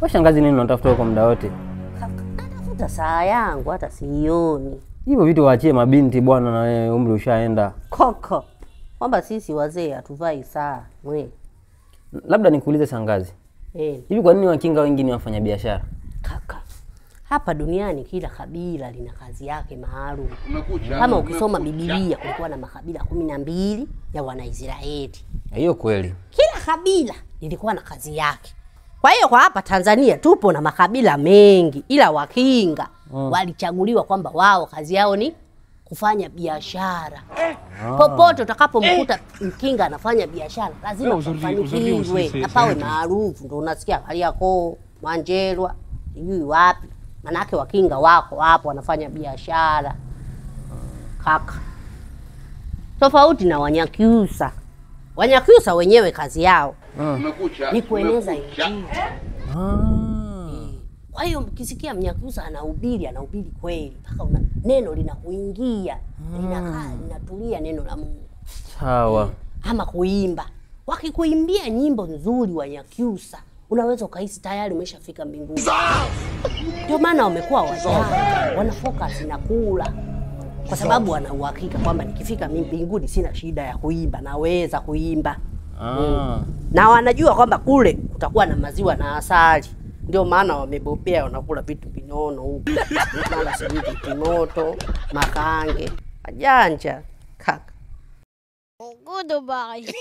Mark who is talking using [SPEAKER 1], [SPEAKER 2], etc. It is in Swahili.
[SPEAKER 1] Wewe shangazi, nini unatafuta huko muda wote?
[SPEAKER 2] Natafuta saa yangu hata sioni.
[SPEAKER 1] Hivyo vitu waachie mabinti bwana, na wewe umri ushaenda.
[SPEAKER 2] Koko. Kwamba sisi wazee hatuvai saa. Mwe.
[SPEAKER 1] Labda nikuulize shangazi. Hivi kwa nini Wakinga wengi ni wafanya biashara?
[SPEAKER 2] Kaka. Hapa duniani kila kabila lina kazi yake maalum. Kama ukisoma Biblia kulikuwa na makabila 12 ya Wanaisraeli.
[SPEAKER 1] Hiyo kweli.
[SPEAKER 2] Kila kabila lilikuwa na kazi yake. Kwa hiyo kwa hapa Tanzania tupo na makabila mengi, ila Wakinga walichaguliwa kwamba wao kazi yao ni kufanya biashara. Popote utakapomkuta Mkinga anafanya biashara lazima afanikiwe, apawe maarufu. Ndio unasikia Kariakoo, Mwanjelwa, sijui wapi. Manake Wakinga wako hapo wanafanya biashara. Kaka. Tofauti na Wanyakyusa. Wanyakyusa wenyewe kazi yao ni kueneza Injili. Kwa hiyo mkisikia Mnyakyusa anahubiri, anahubiri kweli mpaka neno linakuingia, linakaa, linatulia neno la Mungu.
[SPEAKER 1] Sawa.
[SPEAKER 2] Ama kuimba. Wakikuimbia nyimbo nzuri Wanyakyusa, unaweza ukahisi tayari umeshafika mbinguni. Ndio maana wamekuwa wajanja, wana focus na kula. Kwa sababu wana uhakika kwamba nikifika mbinguni sina shida ya kuimba, naweza kuimba. Na wanajua kwamba kule kutakuwa na maziwa na asali. Ndio maana wamebobea, wanakula vitu vinono huko. Mara sijui kitimoto, makange. Wajanja kaka.
[SPEAKER 3] Goodbye.